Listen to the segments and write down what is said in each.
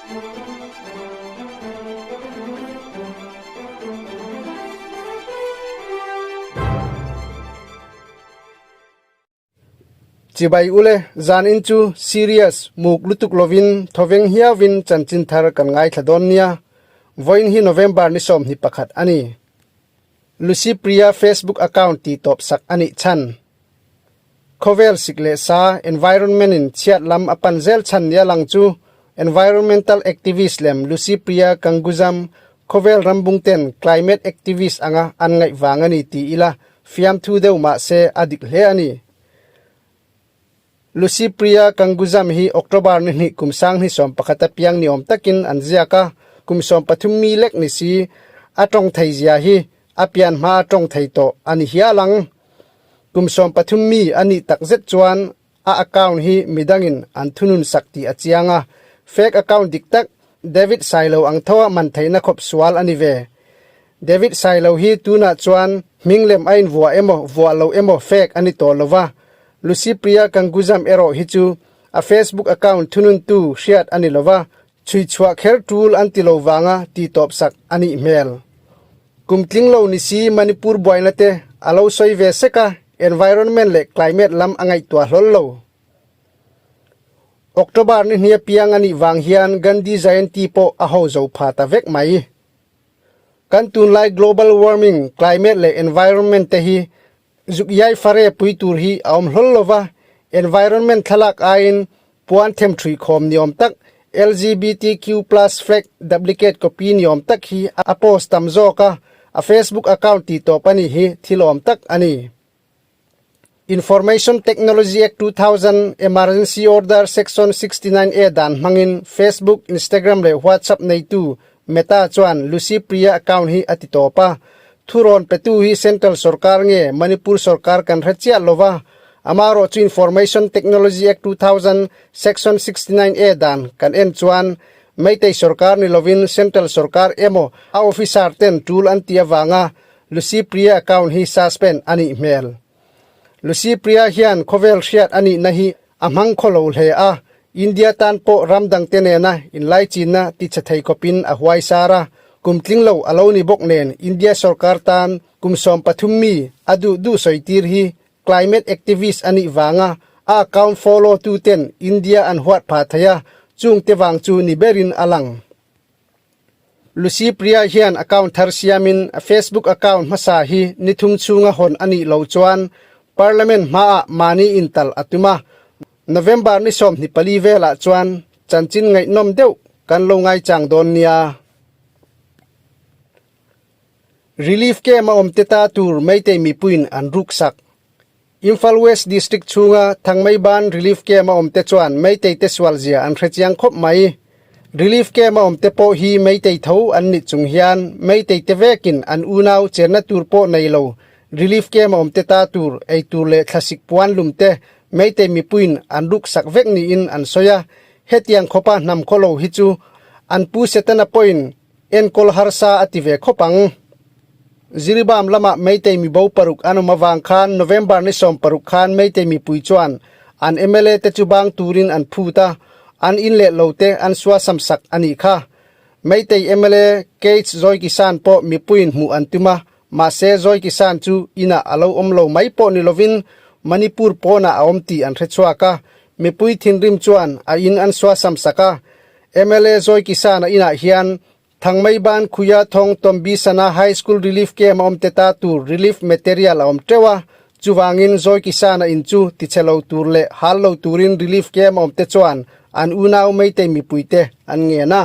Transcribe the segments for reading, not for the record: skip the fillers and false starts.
Chibai ule, zanin chu serious muk lutuk lovin thawveng hiauin chanchin thar kan ngaithla dawn nia. Vawiin hi November ni 21 a ni. Lucy Priya Facebook account tih tawp sak a nih chhan. Khawvel sik leh sa, environment in chhiat lam a pan zel chhan nia lang chu environmental activist lem Lucy Priya Kangujam khawvel rambung ten climate activist anga an ngaih vang a ni ti ila fiamthu deuh mah se a dik hle a ni. Lucy Priya Kangujam hi October ni hnih kum 2011 a piang ni awm takin an ziak a, kum 13 mi lek ni si a tawng thei zia hi a pian hma a tawng thei tawh a ni hial ang. Kum 13 mi a nih tak zet chuan a account hi midangin an thunun sak tih a chiang a, fake account dik tak David Sailo ang tho a man theihna khawp sual a ni ve. David Sailo hi tunah chuan hming lem a invuah emaw vuah lo emaw fake a ni tawh lo va, Lucy Priya Kangujam erawh hi chu a Facebook account thununtu hriat a ni lo va, Chhui chhuah kher tul an ti lo vanga ti tawp sak a nih hmel. Kum tling lo ni si Manipur buaina te a lo sawi ve sek a, environment leh climate lam a ngaihtuah hlawl lo. October ni hnia piang a nih vang hian Gandhi Jayanti pawh a ho zo pha ta vek mai. Kan tunlai global warming, climate leh environment te hi Zuk iai fare pui tur hi a awm hlawl lo va, environment thlalak aiin puan them thui khawm ni awm tak LGBTQ plus flag duplicate copy ni awm tak hi a post tam zawk a, a Facebook account tih tawp a nih hi thil awm tak a ni. Information Technology Act 2000 Emergency Order Section 69A dan hmangin Facebook, Instagram leh WhatsApp neitu Meta chuan Lucy Priya account hi a ti tawp a, thurawn petu hi Central sorkar nge Manipur sorkar kan hre chiah lo va, amaherawh chu Information Technology Act 2000 Section 69A dan kan en chuan Meitei sorkar ni lovin Central sorkar emaw a officer ten tul an ti avanga Lucy Priya account hi suspend a nih hmel. Lucy Priya hian khawvel hriat a nihna hi a hmang khaw lo hle a, India tan pawh ram dangte nena inlaichinna tichhe thei khawpin a huai sar a, kum tling lo a lo ni bawk nen India sorkar tan kum 13 mi a duh duh sawi tir hi climate activist a nih vanga a account follow tu ten India an huat phah thei a, chung te vang chu ni berin a lang. Lucy Priya hian account thar siamin a Facebook account hmasa hi ni thum chhunga hawn a nih loh chuan Parliament hmaah mahni intalh a tum a, November ni 24 velah chuan chanchin ngaihnawm deuh kan lo ngaichang dawn nia. Relief camp a awm te ta tur Meitei mipuiin an ruksak. Imphal West District chhunga Thangmeiban Relief Camp a awmte chuan Meitei te sualzia an hrechiang khawp mai. Relief Camp a awmte pawh hi Meitei tho an nih chung hian Meitei te vekin an unau chenna tur pawh nei lo. Relief Camp a awmte ta tur ei tur leh thlasik puan lum te Meitei mipuiin an ruksak vek niin an sawi a. Hetiang khawpa hnam khaw lo hi chu an pu Setana pawhin Enkawl harsa a ti ve khawp ang. Jiribam lamah Meitei mibo paruk an awm avang khan November ni 16 khan Meitei mipui chuan an mla te chu bang turin an phut a, an in leh lo te an suasam sak a nih kha. Meitei mla Kate Zoikisan pawh mipuiin hmuh an tum a, mahse Zoikisan chu inah a lo awm lo mai pawh ni lovin Manipur pawnah a awm tih an hrechhuak a, mipui thinrim chuan a in an suasam sak a, Mla Zoi Kisana inah hian Thangmeiban Khuia Thong Tombi Sana High School Relief Camp a awm te ta tur relief material a awm teuh a, chuvangin Zoi Kisana in chu tichhe lo tur leh hal lo turin relief camp a awm te chuan an unau Meitei mipuite an ngen a.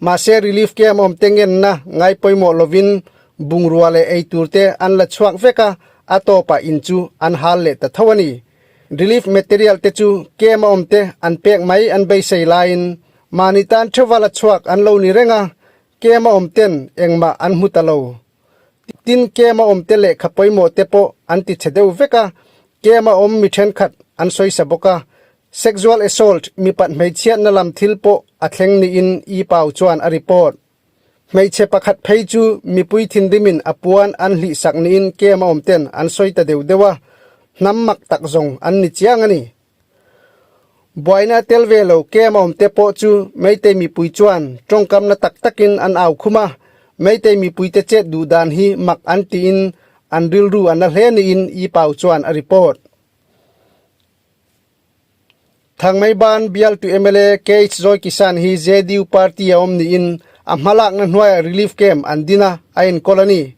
Mahse relief camp awm te ngenna ngai pawimawh lovin bungrua leh ei tur te an la chhuak vek a, a tawpah in chu an hal leh ta tho a ni. Relief material te chu camp a awm te an pek mai an beisei laiin mahni tan theuva la chhuak an lo ni reng a, camp a awm ten engmah an hmu ta lo. Tin, camp a awm te lehkha pawimawh te pawh an ti chhe deuh vek a, camp a awm mi thenkhat an sawisa bawk a. Sexual assault, mipat hmeichhiatna lam thil pawh a thleng niin E-Pau chuan a report. Hmeichhe pakhat phei chu mipui thinrimin a puan an hlihsak niin camp a awm ten an sawi ta deuh deuh a, hnam mak tak zawng an ni chiang a ni. Buaina tel ve lo camp a awmte pawh chu Meitei mipui chuan tawngkamna tak takin an au khum a, Meitei mipuite chet duh dan hi mak an tiin an rilru a na hle niin E-Pau chuan a report. Thangmeiban bialtu mla KH Joy Kisan hi JDU party a awm niin a hmalakna hnuaiah relief camp an din a, a enkawl a ni.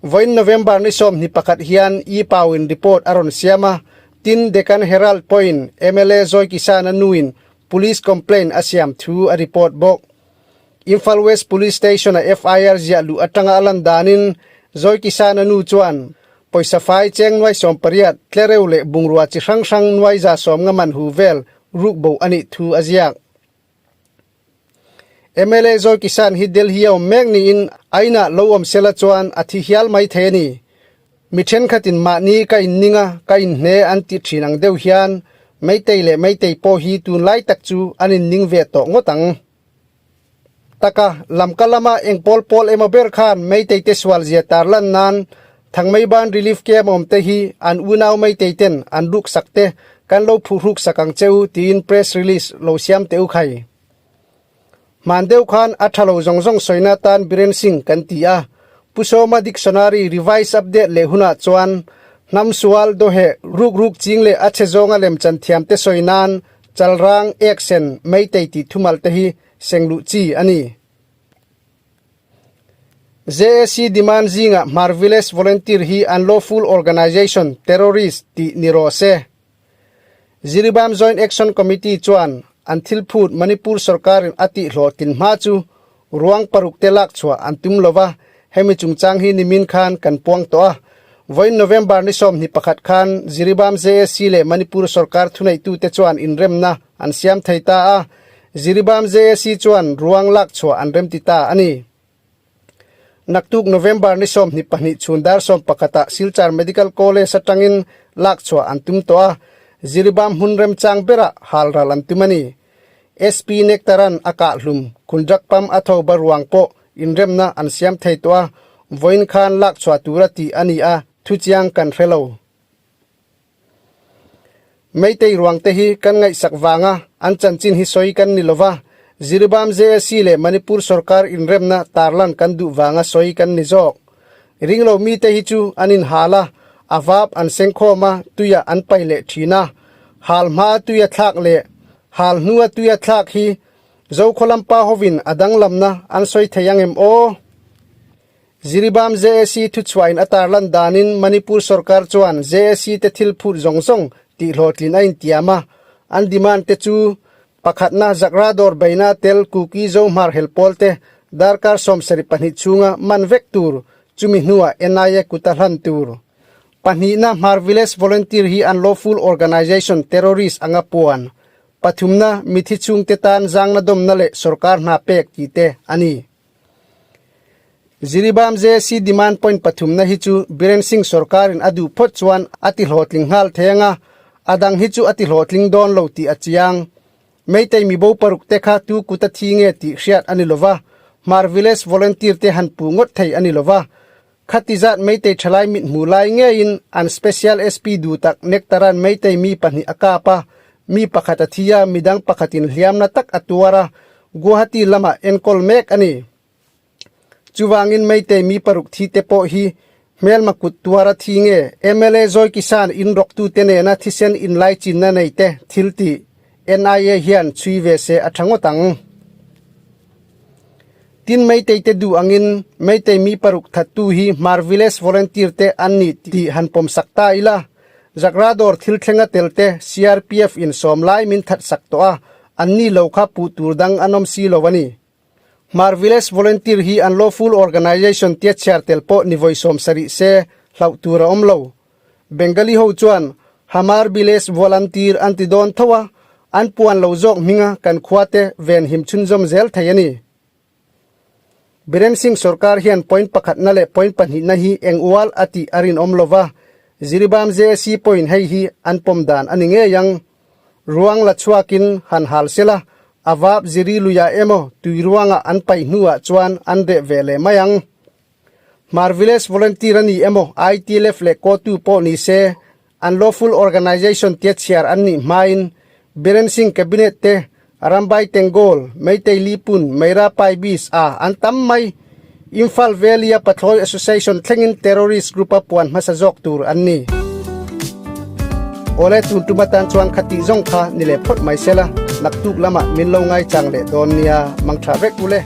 Vawiin November ni 21 hian E-Pau in report a rawn siam a, tin Deccan Herald pawhin mla Joy Kisan a nuin police complaint a siam thu a report bawk. Imphal West Police Station-a FIR ziah luh atanga a lan danin Joy Kisan a nu chuan Pawisa fai cheng nuai 18, tlereuh leh bungrua chi hrang hrang nuai 150 man hu vel ruk bo a nih thu a ziak. Mla Joy Kisan hi Delhi a awm mek niin a inah lo awm sela chuan a thi hial mai thei a ni. Mi thenkhatin mahni ka inning a, ka inhne an ti thin ang deuh hian Meitei leh Meitei pawh hi tunlai tak chu an inning ve tawh ngawt ang. Taka, lamka lama eng pawl pawl emaw ber khan Meitei te sual zia tarlan nan Thangmeiban Relief Camp awm te hi an unau Meitei ten an ruk sak te kan lo phuh hruk sak ang che u tiin press release lo siam teh u khai. Hman deuh khan a tha lo zawng zawng sawina tan Biren Singh kan ti a, Pu Sawma Dictionary revise update leh hunah chuan hnam sual dawheh ruk ruk ching leh a chhe zawnga lemchan thiam te sawi nan Chalrang, Eksen, Meitei tih thumal te hi sengluh chi a ni. JAC demand zingah Hmar Village Volunteer hi unlawful organization, terrorist, tih ni rawh se. Jiribam Joint Action Committee chuan an thil phut Manipur sorkarin a tihhlawhtlin hma chu Ruang paruk te lak chhuah an tum lo va, hemi chungchang hi nimin khan kan puang tawh a. Vawiin November ni 21 khan Jiribam JAC leh Manipur sorkar thuneihtute chuan inremna an siam thei ta a, Jiribam JAC chuan ruang lak chhuah an remti ta a ni. Naktuk November ni 22 chhun dar 11 ah Silchar Medical College atangin lak chhuah an tum tawh a, Jiribam hmun remchang berah halral an tum a ni. SP Nectaran a kah hlum Khundrakpam a tho ba ruang pawh inremna an siam thei tawh a, vawiin khan lak chhuah tura tih a ni a, thuchiang kan hre lo. Meitei ruang te hi kan ngaihsak vanga an chanchin hi sawi kan ni lova, Jiribam JAC leh Manipur sorkar inremna tarlan kan duh vanga sawi kan ni zawk. Ringlo mite hi chu an inhal a, a vap an sengkhawm a, tuiah an pai leh thin a. Hal hmaa tuia thlak leh hal hnua tuia thlak hi Zokhawlampa hovin a danglamna an sawi thei ang em aw? Jiribam JAC thuchhuahin a tarlan danin Manipur sorkar chuan JAC te thil phut zawng zawng tihhlawhtlin a intiam a, an demand te chu Pakhatna, Zakra dawr beina tel Kuki Zohmar hel pawlte darkar 72 chhunga man vek tur, chumi hnuah NIA kuta hlan tur. Pahnihna, Hmar Village Volunteer hi unlawful organization, terrorist, anga puan. Pathumna, mithi chhungte tan zangna dawmna leh sorkar hna pek tih te a ni. Jiribam JC demand point pathumna hi chu Biren Singh sorkarin a duh phawt chuan a ti hlawhtling nghal thei ang a, a dang hi chu a ti hlawhtling dawn lo tih a chiang. Meitei mibo paruk te kha tu kut a thi nge tih hriat a ni lova, Hmar Village volunteer te han puh ngawt thei a ni lova. Khati zat Meitei thalai mit hmuh lai ngeiin an Special SP duh tak Nectaran Meitei mi pahnih a kap a, mi pakhat a thi a, midang pakhatin hliamna tak a tuar a, Guwahati lamah enkawl mek a ni. Chuvangin Meitei mi paruk thi te pawh hi hmelma kut tuar a thi nge? Mla Joy Kisan inrawktute nena thisen inlaichinna nei te thil tih NIA hian chhui ve se a tha ngawt ang. Tin Meitei te duh angin Meitei mi paruk thattu hi Hmar Village Volunteer te an ni tih han pawm sak ta ila. Zakradawr thil thlenga tel te CRPF in sawm lai min that sak tawh a, an ni lo kha puh tur dang an awm si lo a ni. Hmar Village Volunteer hi unlawful organization tia chhiar tel pawh ni vawi 70 se hlauh tur a awm lo. Bengali ho chuan Hamar Village Volunteer an ti dawn tho a, an puan lo zawk hminga kan khuate ven him chhunzawm zel thei a ni. Biren Singh sorkar hian point pakhatna leh point pahnihna hi eng ual a tih a rinawm lo va, Jiribam JAC pawhin hei hi an pawm dan a ni ngei ang. Ruang la chhuakin han hal sela, a vap Jiri luiah emaw tui ruangah an paih hnuah chuan an reh ve leh mai ang. Hmar Village Volunteer a ni emaw ITLF leh Kotu pawh ni se, unlawful organization tia chhiar an nih hmain. Biren Singh Cabinet te, Arambai Tengol, Meitei Lipun, Meira Paibis a an tam mai. Imphal Valley-a Pathlawi Association thlengin terrorist group-a puan hmasa zawk tur an ni. Awle tun tum atan chuan khatih zawng kha ni leh phawt mai sela, naktuk lamah min lo ngaichang leh dawn nia, mangtha vek u le.